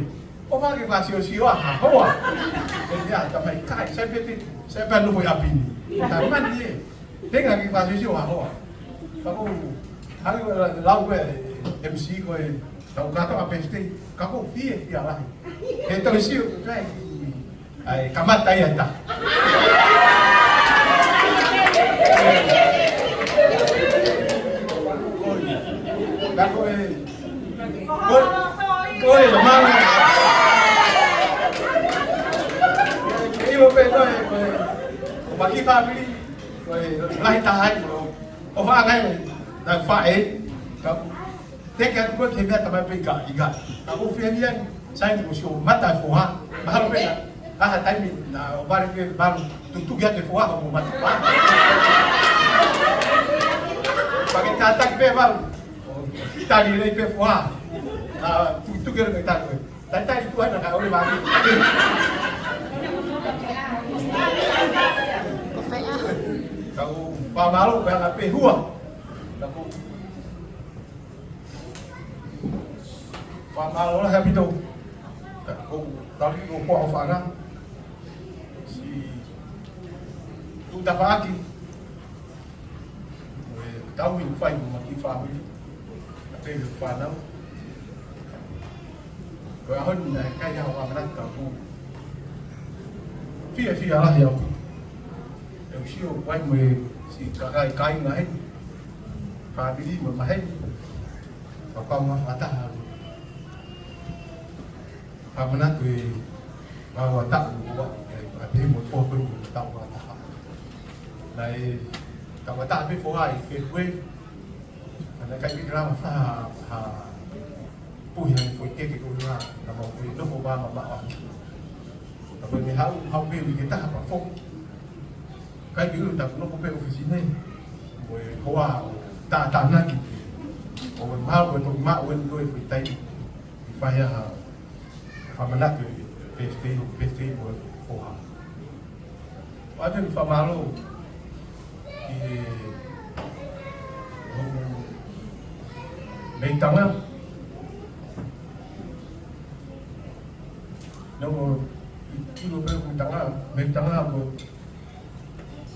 ʻO fake fakasiosio ʻa ha hoa. He meʻa, tamai kai, sai pē te, sai pē nofo ʻi ʻapi ni. Tamai ē. Tenga ke fakasiosio ha hoa. Ka ʻoku, hangē ko e lau ko ē M C ko e tau kātoa ʻa birthday. Ka ʻoku ou fiefia lahi. He tau sio, kai, ai, kamata ia ta. Ka ko e, ko, ko e, mama. Ke ʻilo pē ko e, ko e, ko Maki family. Ko e lahi taha ai, ʻo, ʻo faʻa ngai, na faʻē, ka, teke atu ko e ke mea tamai pē ika, ika. Ka ʻoku ou fiefia ni, sai ni ko sio mata e foha, mahalo pē na, ʻa ha taimi, na ʻo vale pē, vale, tutuki atu e foha, ʻo mo mata pā. Pea ke tataki pē, vale, ʻo, tali lelei pē foha, na, tutuki atu e tali pē. Talitali tuʻa na ka ʻole vale. Ko fē ʻa? Ka ʻoku fakamālō, ka na pehua. Ka ʻoku fakamālō lahi ʻaupito. Ka ʻoku tau ki ko kua o fanga. Si tu tafaʻaki. Ko e tau ʻi fai mo Maki family. ʻA pē ʻi he fānau. Ko e ʻaho ni naʻe ʻikai ha ʻamanaki ka ʻoku fiefia lahi au. ʻE u sio ai mo e siʻi kakai kāinga heni. Family mo maheni. Ka pau ma fataha. ʻAmanaki ʻe ua taʻu ua, ʻe, ʻa pē mo e foha ko eni ua taʻu ua taha. Naʻe, taʻu ua taha pē foha ʻi Fēpueli, naʻe ʻikai ke lava ha, ha puhi ha foʻi keke ko ena, naʻa mau foʻi nofo vā mamaʻo. Ka ko e meʻa haʻu, haʻu pē uike taha pea foki. ʻIkai ke ʻilo taku nofo pē ʻofisi ni, mo e hoa ʻo tātānaki. ʻO e mau, ʻo e toki mau, ʻo e foʻi taimi. ʻI fai ha, fakamanatu e pēsitei, pēsitei mo e foha. ʻOatu ʻeku fakamālō ki he, ʻo, Meitanga. Nau ʻi, ʻilo pē Meitanga, Meitanga mo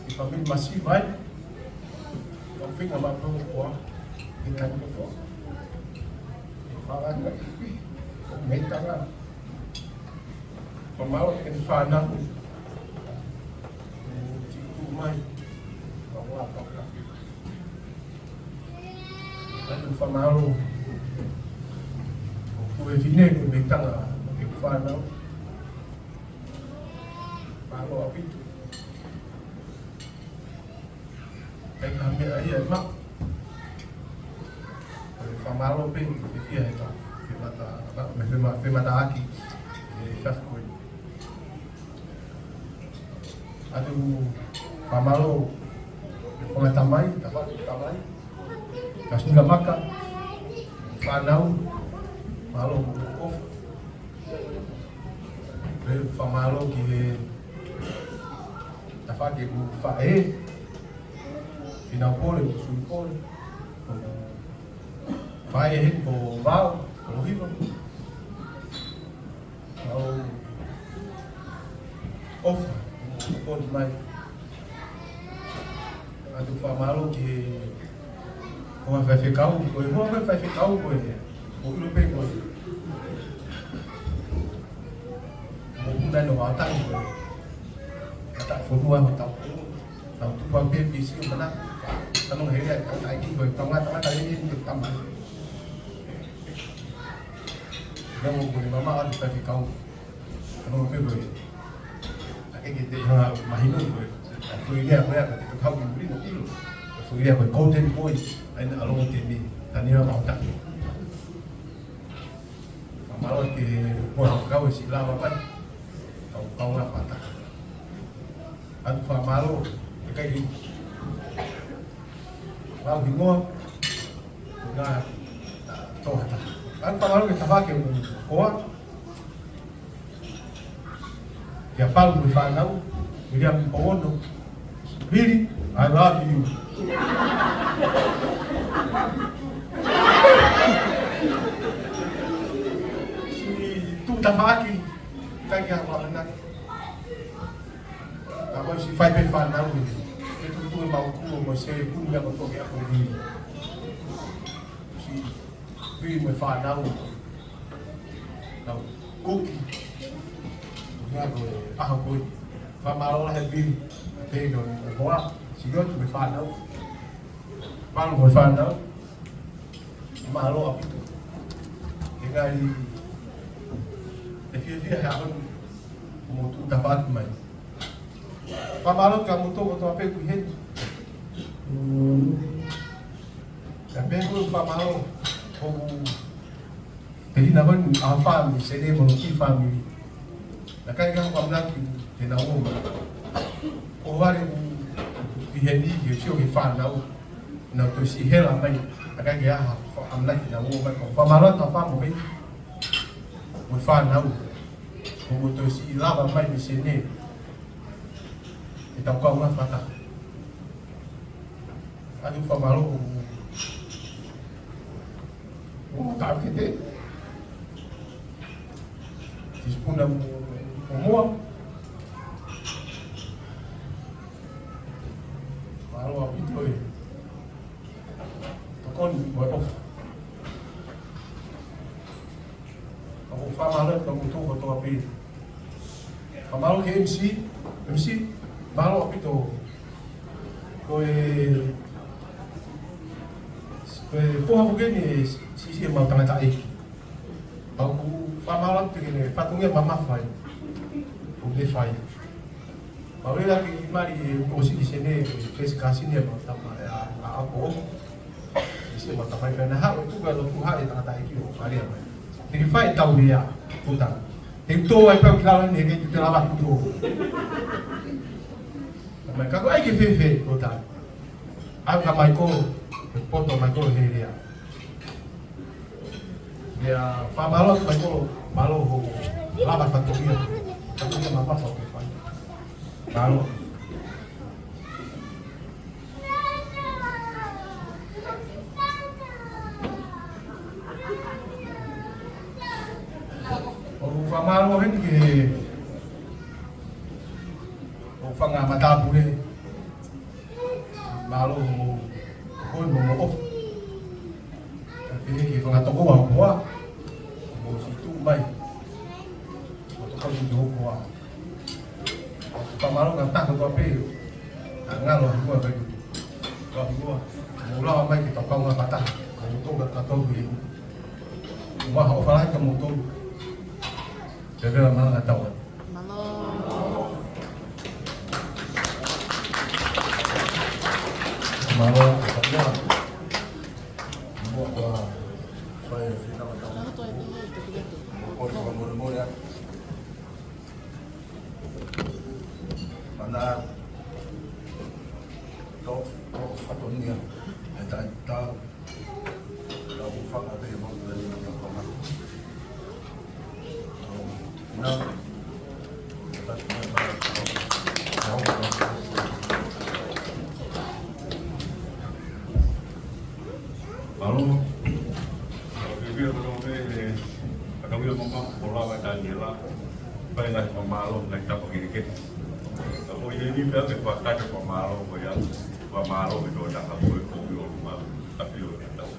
e fāmili masiva ai. ʻO feinga ma pō koa. ʻI kai mo koa. ʻE fānau ʻi, ʻo Meitanga. Fakamālō ki he fānau. ʻE tiku mai. Ka ua paka. ʻOatu ʻeku fakamālō. ʻOku ou fie ko Meitanga. ʻEku fānau. Mālō ʻaupito. ʻIkai ha meʻa ia ʻe maʻu. Fakamālō pē, ke fia he tau. Ke mata, me fema, femataʻaki. ʻE fasi koe. ʻOatu fakamālō, ko e tamai, tamai, tamai. Ka singa maka, fānau, mālō, ʻofa. Pea fakamālō ki he tafaʻaki ʻeku faʻē, Fīnau Pole, mo Sui Pole. Faʻē heni ko Vao, ko Hiva. ʻOku ou ʻofa, ʻoku ou kole mai. ʻOatu fakamālō ki he hoa faifekau, ko e hoa faifekau ko e, ʻoku ʻilo pē ko e. Mo puna no ata ko e. Ata fonua mo tau. Tau tupu pē pisi mana. Tanu hele ai, ai ki ko e tangata, tangata ʻi he tama. Nau ko e mama atu faifekau. Ko e pē ko ē. ʻA ē ke te hanga mahino ko ē. Ko e lea ko ē, ka te kau ki muli no ʻilo. Ko e lea ko e golden boy, ʻa ia ʻa Longiteni, Taniela Mahuta. Fakamālō ki he kau ʻo kau e siʻi lava mai. Kau, kau la fata. ʻOku fakamālō, ʻe kai ki. Lau hingoa, ngā, ā, tō hata. ʻOku fakamālō ki he tafaʻaki ʻoku koa. Kia Palu mo e fānau, Miriam Pogono, Billy, I love you. Siʻi tuʻu tafaʻaki, kai kia Palu na. Ka ko e siʻi fai pē fānau ni. Ke tuʻutuʻu e mau kuo mo e sēpuni meʻa kotoa ke ako Billy. Siʻi Billy mo e fānau. Nau kuki. Ngā ko e ʻaho ko ē. Fakamālō lahi Billy. Pē ko e hoa. Siʻi Lotu mo e fānau. Palu mo e fānau. Mālō ʻaupito. ʻIkai, ʻe fiefia he ʻaho ni. Mo tuʻu tafaʻaki mai. Fakamālō kia moutolu kotoa pē ʻoku ʻi heni. Ka pē ko e fakamālō, ʻoku te hina ko eni ʻa e fāmili, Sene mo Loki fāmili. Naʻe ʻikai ke ʻi ai ha ʻamanaki te nau ō mai. Ko e vale ʻoku ʻi heni ke sio ki he fānau. Nau toe siʻi hela mai. Naʻe ʻikai ke ʻi ai ha ʻamanaki nau ō mai. Ko e fakamālō atu ʻa e fāmili. Mo e fānau. Ko e toe siʻi lava mai mei Sene. ʻE tau kau ngā fata. ʻOku fakamālō. ʻO tākete. Tisipuna mo, mo moa. Mālō ʻaupito e tokoni mo e ʻofa. ʻOku fakamālō atu kia moutolu kotoa pē. Fakamālō ki he M C, M C, mālō ʻaupito. Ko e, ko e foha foki eni e siʻisiʻi ʻemau tangataʻeiki. Pea ʻoku fakamālō atu ki heʻene fatongia mamafa ē. ʻOku ne fai. Pea ʻoku ʻi ai e kiʻi mali ʻoku ʻosi ki Sene, first cousin ia ʻemau tama, ʻa, ʻa, ʻa ko. Siʻisiʻi ʻemau tama ē, pea naʻe haʻu ʻo tuku e lotu, haʻu e tangataʻeiki ʻo falia mai. Te ke fai e tau lea, ʻo tā. Te u tō ai pē au ki lalo ni he ʻikai te u lava ʻo tō. Mai ka ko ai ke fēfē, ʻo tā. ʻAlu kia Michael, he poto Michael he lea. Ia, fakamālō atu Michael, mālō hoʻo lava fatongia. Fatongia mamafa ʻoku ke fai. Mālō. ʻOku fakamālō heni ki he, ʻoku fanga matāpule. Mālō mo, ko mo mo ʻofa. Ka pehē ki he fanga tokoua ʻoku ʻi ai. Mo siʻi tuʻu mai. Mo tokoni ki hoku hoa. Fakamālō ka taha kotoa pē. Ka ngalo ha mua pē. Ka mua. Mo lava mai ke tau kau ngā pata. Ka mo tō ka tau ki. Mo ha ʻofa lahi kia moutolu. Te vela mana tau. Mālō. Mālō, mālō. Mālō, fai e fina wa tau. Mālō, toi pē, toi pē. Mālō, fakamolemole atu. Mana, tō, tō, fatongia, e tai, tau. Tau fanga pē mau tau ni tau fanga. Nā. Mālō. Ke pia kono pē, e, ka tau ia mama, ko lava Taniela. Fai ngaahi fakamālō, ngaahi tapa kehekehe. Ka ko ia ni pea ke fakakata fakamālō, ko ia, fakamālō ki tō taha ko e kovi o luma, ka pio ke tau.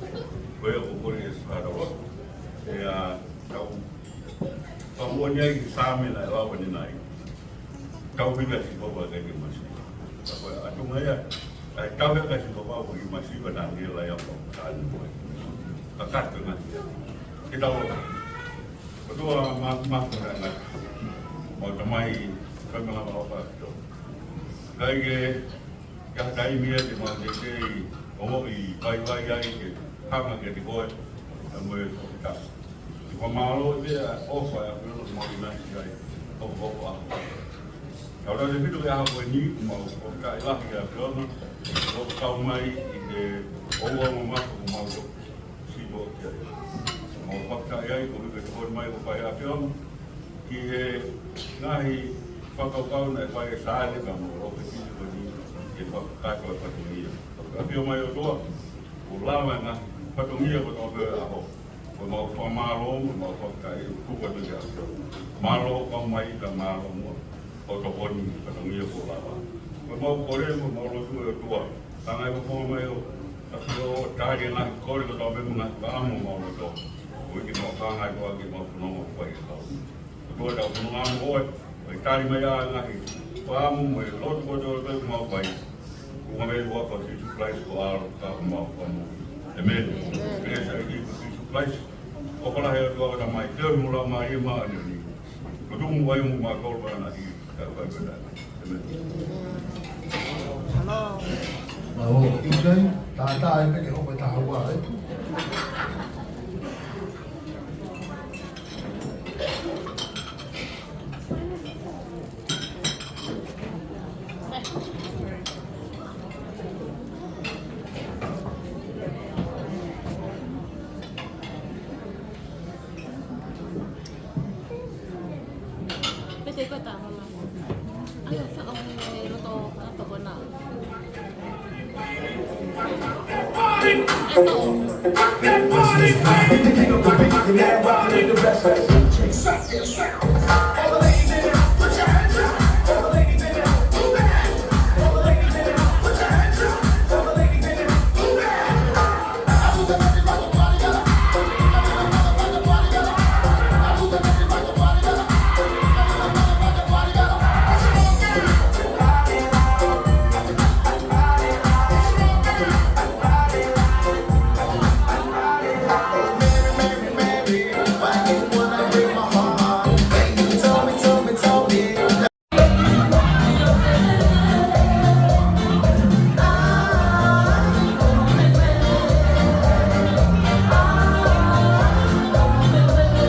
Ko ia ko kore e sukata o. Ia, tau, tau moʻoni ai ki Saame naʻe lau ʻanenai. Tau hina si papa kai ke masi. Ka ko e atu mai ia, ai tau heka si papa ko i masi ka Taniela ia papa ka anu mai. Ka kata ngai. Ke tau, ko tua ma, ma, ko ngai. Mai, fai mai lava lava. Kae kehe, ʻi ha taimi ia te mau teitei ongoʻi vaivai ai ke hanga kiate koe, ʻa e moʻui fakafetaʻi. Fakamālō ʻi he ʻofa ʻa e ʻAfiona ʻoku mau ʻinasi ai, ʻofa ʻofa ʻa. Tautautefito ki he ʻaho ko eni, mau fakafetaʻi lahi ki he ʻAfiona, ʻoku kau mai ʻi he ʻoua mamafa ʻoku mau sio ki ai. Mau fakafetaʻi ai, koeʻuhi ko e tokoni mai kuo fai ʻe he ʻAfiona ki he ngaahi fakakaukau naʻe fai ʻe Saane ka mo Lopesi ko eni ke fakakakato e fatongia. ʻAfio mai ʻOtua, kuo lava e ngaahi fatongia kotoa pē ʻo e ʻaho. Ko ʻemau fakamālō, mo ʻemau fakafetaʻi, ʻoku tuku atu ki he ʻAfiona. Mālō kau mai ka mālō muʻa ʻo tokoni ki he fatongia kuo lava. Ko ʻemau kole, mo ʻemau lotu ʻe ʻOtua, hanga ʻe he ʻAfiona mai ʻo ʻafio ʻo tali e ngaahi kole kotoa pē mo e ngaahi fakaʻamu ʻo ʻemau loto. Koeʻuhi ke mau hanga ʻe ʻOtua ke mau fononga ʻo fai e kau. ʻOtua, tau fononga mo koe, ʻo tali mai ʻa e ngaahi fakaʻamu mo e lotu kotoa pē ʻoku mau fai. Ko e ngaahi meʻa ʻoku ʻi he huafa ʻo Sīsū Kalaisi ko ho ʻAlo ka ko homau Fakamoʻui. ʻĒmeni. ʻĒmeni. Pea sai ki he huafa ʻo Sīsū Kalaisi, ʻofa lahi ʻa e ʻOtua ko e Tamai, feohi mo e Laumālie Māʻoniʻoni, ko e tuku mo e vakai mo e maʻu kolo ʻana ʻi he kakai pē. ʻĒmeni. Hello. Mālō, ʻi he, tā, tā, e peke hoko e taha ua, ē? Pete ko e tā, mama. ʻAi, ʻo fa-, ʻo e loto, ʻa, tokona. Everybody, everybody, the king of the beat, and everybody in the best.